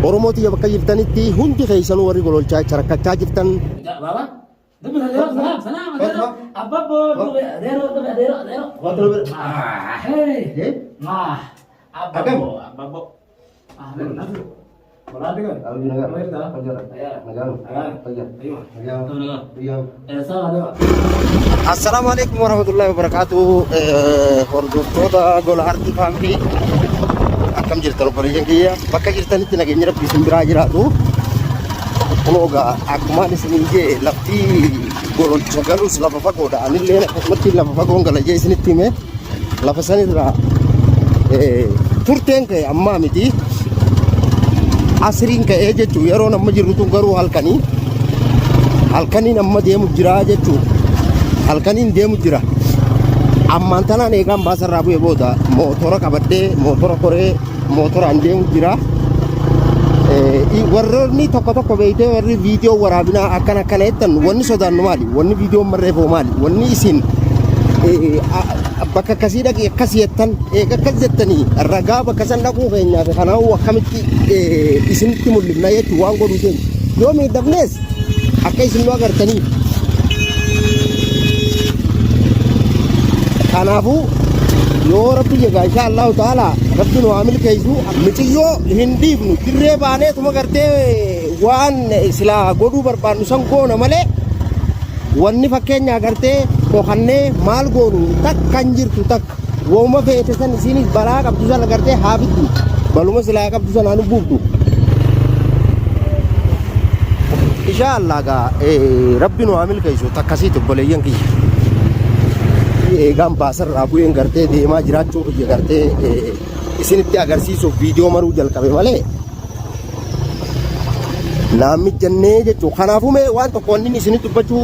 Oromoo tiyya bakka jirtanitti hundi keessanuu warri gololchaa jecha rakkachaa jirtan Baba, dubi adeero, salaam, salaam, adeero. Abbabbo, dubi adeero, dubi adeero, adeero. Ah, hey. Ah, abbabbo, abbabbo. Ah, nasu. Hola, diga. Assalaamu alaikum warahmatullahi wabarakatuh. Hordoftoota gola artii faamilii akkam jirtan obboleeyyan kiyya bakka jirtanitti nageenyi rabbi isin biraa jiraatu. Kunoo egaa akkumaan isiniin jee lafti gololcha galus lafa fagoodha. Anillee akkasumatti lafa fagoon gala jee isinitti hime lafa sanirraa turteen ka'e ammaa miti. Asriin ka'ee jechuun yeroon amma jirru tun garuu halkanii halkaniin amma deemu jira jechuun halkaniin deemu jira. Ammaan tanaan eegaan baasarraa bu'e booda mootora qabadhee mootora koree mootoraan deemu jira. Warroonni tokko tokko beektee warri viidiyoo waraabinaa akkana akkana jettan wanni sodaannu maali? Wanni viidiyoon marreefoo maali? Wanni isin bakka akkasii dhaqi akkas jettan eega akkas jettanii ragaa bakka san dhaquu keenyaa fi kanaafuu akkamitti isinitti mul'ifna jechuun waan godhuu keenya. Yoo miidhamnes akka isin nu agartaniif. Kanaafuu yoo rabbi jedha insha Allahu ta'ala rabbi nu haa milkeessu miciyyoo hin dhiifnu dirree baaneetuma gartee waan silaa godhuu barbaannu san goona malee wanni fakkeenyaa gartee dhokannee maal goonu takka hin jirtu takka. Wooma feete san isiinis balaa qabdu san agartee haa fiddu. Baluma silaa qabdu san haa nu buuftu. Inshaa Allah gaa rabbi nu haa milkeessu takkasiiti obboleeyyan kiyya. Eegaan baasarraa bu'een gartee deemaa jiraachuu kiyya gartee isinitti agarsiisuuf viidiyoo maruu jalqabe malee naan mijjannee jechuudha. Kanaafuu mee waan tokko wanni isinitti dubbachuu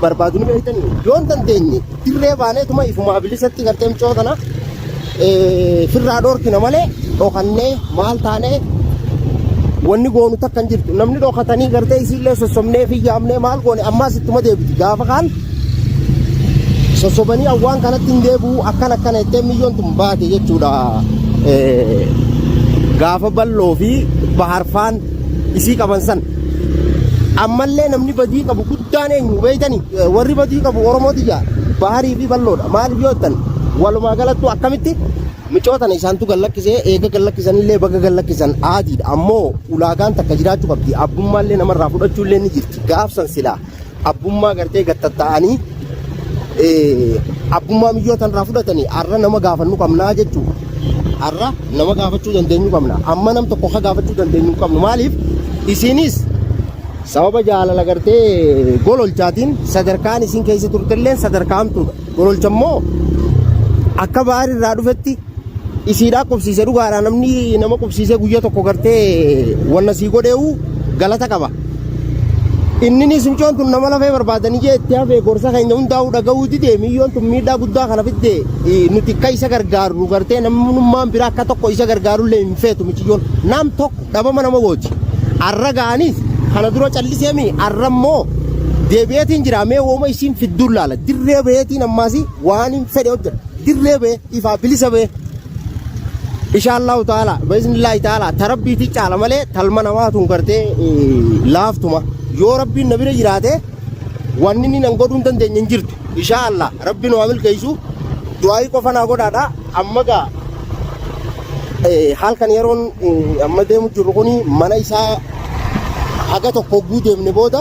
barbaadu ni beektanii yoo hin dandeenye dirree baaneetuma ifumaa bilisatti gartee mucoo tana firraa dhoorkina malee dhokannee maal taanee wanni goonu takka hin jirtu. Namni dhokatanii gartee isiillee sossobnee fi yaamnee maal goone ammaas ittuma deebiti. Gaafa kaan sossobanii awwaan kanatti hin deebi'u akkana akkana jettee miyyoon tun baate jechuudha. Gaafa bal'oo fi baharfaan isii qaban san. Ammallee namni badii qabu guddaan eenyu beeytanii warri badii qabu Oromoo tiyya baharii fi bal'oodha. Maaliif yoo jettan walumaa galattuu akkamitti micoo tana isaantu gad lakkisee eega gad lakkisanillee baga gad lakkisan aadiidha. Ammoo ulaagaan takka jiraachuu qabdi. Abbummaallee namarraa fudhachuullee ni jirti. Gaafsan silaa abbummaa gartee gad tatta'anii abbummaa miyyoo tanarraa fudhatanii har'a nama gaafannu qabnaa jechuudha. Har'a nama gaafachuu dandeenyu qabna. Amma nam tokko ka gaafachuu dandeenyu hin qabnu. Maaliif isinis sababa jaalala gartee gololchaatiin sadarkaan isin keessa turtelleen sadarkaa hamtuudha. Gololcha immoo akka baar irraa dhufetti isiidhaa qubsiise dhugaadhaa namni nama qubsiisee guyya tokko gartee wanna sii godheewu galata qaba. Inninis mucoon tun nama lafee barbaadanii jee itti hafee gorsa keenya hundaa'uu dhaga'uu didee miyyoon tun miidhaa guddaa kana fidde nuti akka isa gargaarru gartee namnummaan biraa akka tokko isa gargaarullee hin feetu miciyyoon nam tokko dhabama nama gooti. Arra ga'anis kana dura callisee mi arra immoo deebi'eetiin jira mee wooma isiin fidduun laala dirree baheetiin ammaasi waan hin fedhe hojjedha dirree bahee ifaa bilisa bahee Insha Allahu ta'ala biiznillaahi ta'ala ta rabbiiti caala malee talma namaa tun gartee laaftuma yoo rabbiin na bira jiraate wanni inni nan godhuu hin dandeenye hin jirtu insha Allah rabbiin waa milkeessu du'aayii qofa naa godhaadha amma gaa halkan yeroon amma deemu jirru kuni mana isaa haga tokko hogguu deemne booda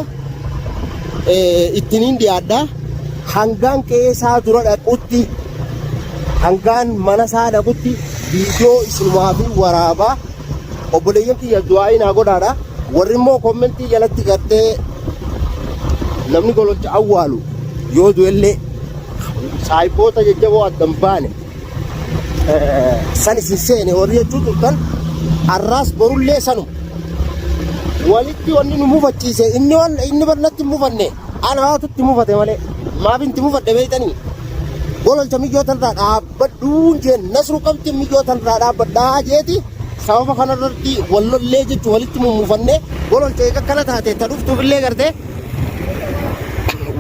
ittiniin dhiyaadha hangaan qe'ee isaa dura dhaqutti hangaan mana isaa dhaqutti viidiyoo isinumaa fi waraabaa obboleeyyan kiyya du'aayii naa godhaadha warri immoo kommentii jalatti gartee namni gololcha awwaalu yoo du'ellee saayiboota jajjaboo addan baane san isin seene warri jechuu turtan arraas borullee sanuma walitti wanni nu mufachiise inni waan inni bar natti hin mufanne anaatu itti mufate malee maaf itti mufadhe beeytanii gololcha miyyoo tanarraa dhaabbadhuun jeen nasru qabdi miyyoo tanarraa dhaabbadhaa jeeti sababa kanarratti wal lollee jechuun walitti mummufanne gololcha eega akkana taate ta dhuftuufillee gartee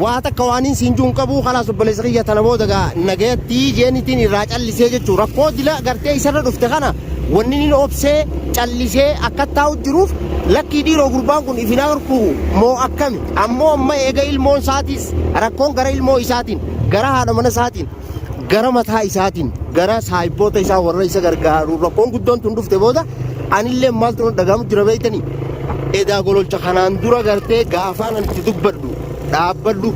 waa takka waan hin siin juun qabu kalaas obboleessa kiyya tana booda gaa nagayatti jeenitiin irraa callisee jechuun rakkoo dila gartee isarra dhufte kana Wanni inni obsee callisee akka taa'u jiruuf, lakkii dhiiroo, gurbaan kun ifin arku moo akkami? Ammoo amma eega ilmoon isaatis rakkoon gara ilmoo isaatiin, gara haadha mana isaatiin, gara mataa isaatiin, gara saayibboota isaa warra isa gargaaru rakkoon guddoon tun dhufte booda, anillee maaltu na dhagahamu jira beektanii? Edaa Gololcha kanaan dura gartee gaafaan ani itti dubbadhu, dhaabbadhu,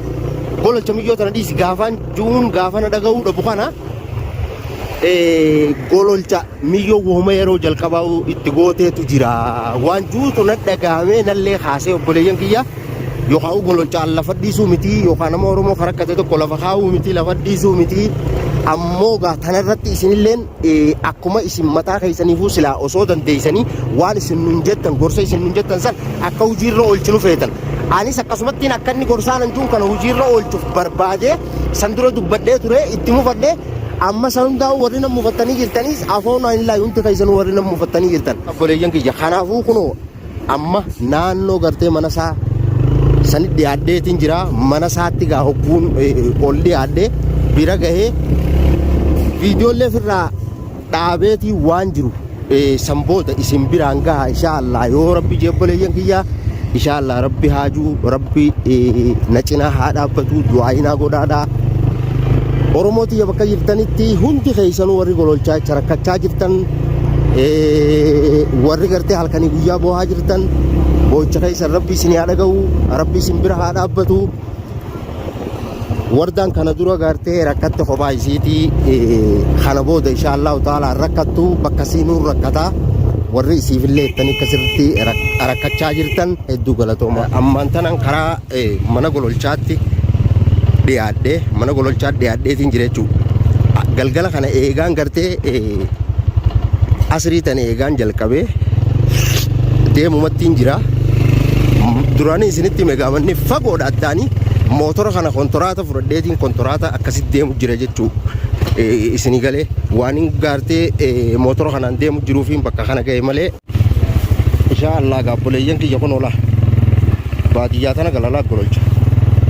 Gololcha miyyoo tana dhiisi gaafaan juun, gaafa na dhaga'uu dhabu kana, Gololcha miyyoo wooma yeroo jalqabaa itti gooteetu jira. Waan juutu na dhagahamee nallee kaasee, obboleeyyan kiyya, yookaan Gololcha an lafa dhiisuu miti, yookaan nama Oromoo kan rakkate tokko lafa kaa'uu miti, lafa dhiisuu miti. Ammoo gaa tanarratti isinilleen akkuma isin mataa keessaniifuu silaa osoo dandeessanii waan isin nun jettan, gorsa isin nun jettan san akka hojiirra oolchinu feetan. Anis akkasumattiin akka inni gorsaan hanjuun kana hojiirra oolchuuf barbaadee san dura dubbadhee ture, itti mufadhee. Amma san hundaa'u warri nama mufattanii jirtanis afoon hin laayu, hundi keessanuu warri nama mufattanii jirtan. Obboleeyyan kiyya, kanaafuu kunoo amma naannoo gartee mana isaa sani dhiyaadheetiin jira. Mana isaatti gaa hogguun ol dhiyaadhee bira gahee viidiyoolee ofirraa dhaabeetii waan jiru san booda isin biraan gaha, insha Allah, yoo rabbi jee. Obboleeyyan kiyya, insha Allah, rabbi haajuu rabbi na cinaa haa dhaabbatu, du'aayinaa godhaadhaa. Oromoo tiyya, bakka jirtanitti hundi keessanuu, warri Gololchaa jecha rakkachaa jirtan, warri gartee halkanii guyyaa boohaa jirtan, boo'icha keessan rabbi isin haa dhaga'u, rabbi isin bira haa dhaabbatu. Wardaan kana dura gartee rakkatte kophaa isiitii, kana booda insha Allahu ta'ala rakkattu, bakka siinuun rakkataa warri isiifillee jettanii akkasirratti rakkachaa jirtan hedduu galatooma. Ammaan tanan karaa mana Gololchaatti dhiyaadhee, mana Gololchaatti dhiyaadheetiin jira jechuudha. Galgala kana eegaan gartee asrii tana eegaan jalqabee deemumattiin jira. Duraanii isinitti hime, gaamanni fagoodha addaanii mootora kana kontoraata fudhadheetiin kontoraata akkasitti deemu jira jechuudha. Isinii galee waan hin gaartee mootora kanaan deemu jiruufiin bakka kana ga'e malee. Inshaa Allah gaabboleeyyan kiyya, kun ola baadiyyaa tana galalaa Gololcha.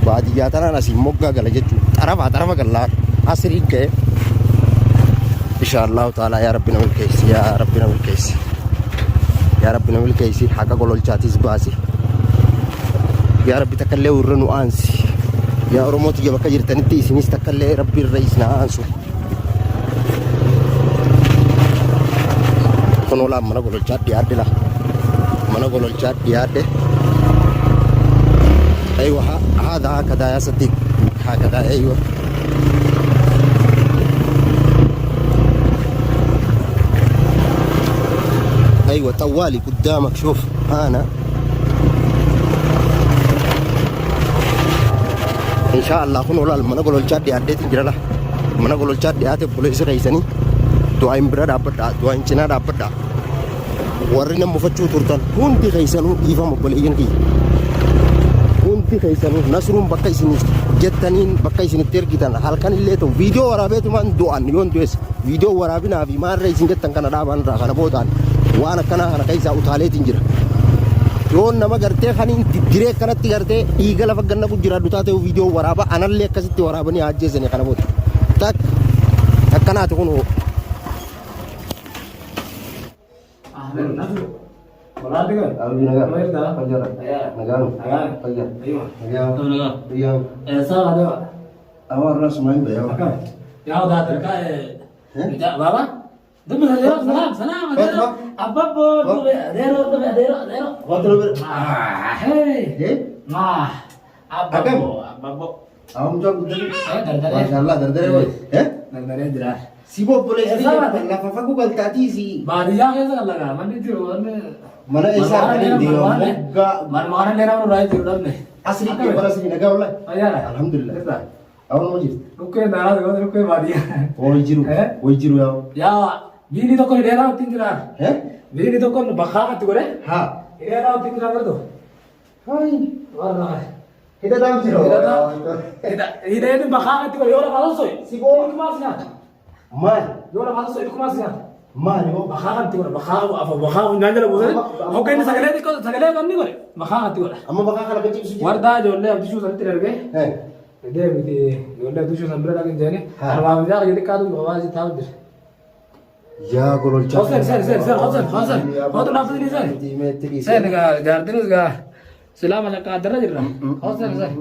Baadiyyaa tanaan asii moggaa gala jechuudha. Xarafaa xarafa galaa asrii ga'e. Inshaa Allahu ta'ala, yaa Rabbi na milkeessi, yaa Rabbi na milkeessi. Yaa Rabbi na milkeessi, haqa Gololchaatis baasi. Yaa Rabbi takka illee irra nu aansi. Yaa Oromoo tiyya, bakka jirtanitti isinis takka illee Rabbi irra isin haa aansu. Kun olaan mana Gololchaa dhiyaadhe la. Mana Gololchaa dhiyaadhe. أيوة، هذا هكذا يا صديق، هكذا، أيوة. أيوة، طوالي قدامك، شوف أنا إن شاء الله kun olaal mana Gololchaa dhiyaadheetiin jira la. Mana Gololchaa dhiyaate. Obboleessa keessanii du'aa hin bira dhaabbadhaa, du'aa hin cinaa dhaabbadhaa. Warri nama mufachuu turtan hundi keessanuu dhiifama, obboleeyyan kiyya. Hundi keessanuu Nasruun bakka isin jettaniin, bakka isinitti ergitan, halkan illee ta'u viidiyoo waraabeetumaan du'an yoon du'es viidiyoo waraabinaa fi maarree isin jettan kana dhaabaan irraa kana boodaan waan akkanaa kana keessaa utaaleetiin jira. Yoon nama gartee kaniin diddiree akkanatti gartee dhiiga lafa ganna jiraadhu taate viidiyoo waraabaa anallee akkasitti waraabanii haa ajjeesanii kana booda. Tak akkanaati kun. Ahlan Nasru. Hola, diga. ¿Cómo está? Aywa. Sawa dewa. Acá. Ya da terka eh. Baba. Dum salam salam salam. Ababo adero adero adero. Ah, hey. Ah. Ababo ababo. Eh, dardare. Maashaallah, dardare way. Eh? Dardare jira. Si obboleessi Eessa? Lafa fagoo galtaatii si. Baadiyyaa keessa kan lagaa manni jiru manni. Mana eessaa kan hin deemu moggaa. Manuma kana nama nurraa jiru dhabne. Asrii kee bara asrii nagaa wallahi. Fayyaadha. Alhamdulillah. Jirta. Awwan ma jirtu? Dhukkee daaraa tokko dhukkee baadiyyaa. Way jiru. Eh? Way jiru yaa. Yaa biilii tokko hidheeraa ittiin jira. Eh? Biilii tokko bakkaa akkatti godhe Ha. hidheeraa ittiin jira gartuu. Hai. Warra. Hidhataan jira. Hidheetiin bakkaa akkatti godhe yoo lafa soso'e. Si boo. Dhukkumaas nyaata. Maal? Yoo lafa soso'e dhukkumaas nyaata. Maal yoo? Bakkaa akkatti godhe bakkaa afur bakkaa funyaan jala buusanii. Hoggeenni sagalee xiqqoo sagalee kan inni godhe bakkaa akkatti godhe. Amma bakka kana gadi ibsu jira. Wardaa ijoollee abdishuu sanitti darbee. Eh. Deemiti ijoollee abdishuu san bira dhaqin jedhanii. Ha. Arbaa miidhaa kan xiqqaatu qabaa si taa'u jira. Yaa gololchaa. Hoseen seen seen seen hoseen hoseen. Hootu naaf seen seen. Seen gaa jaartinis gaa silaa malakkaa addarra jirra. Hoseen seen.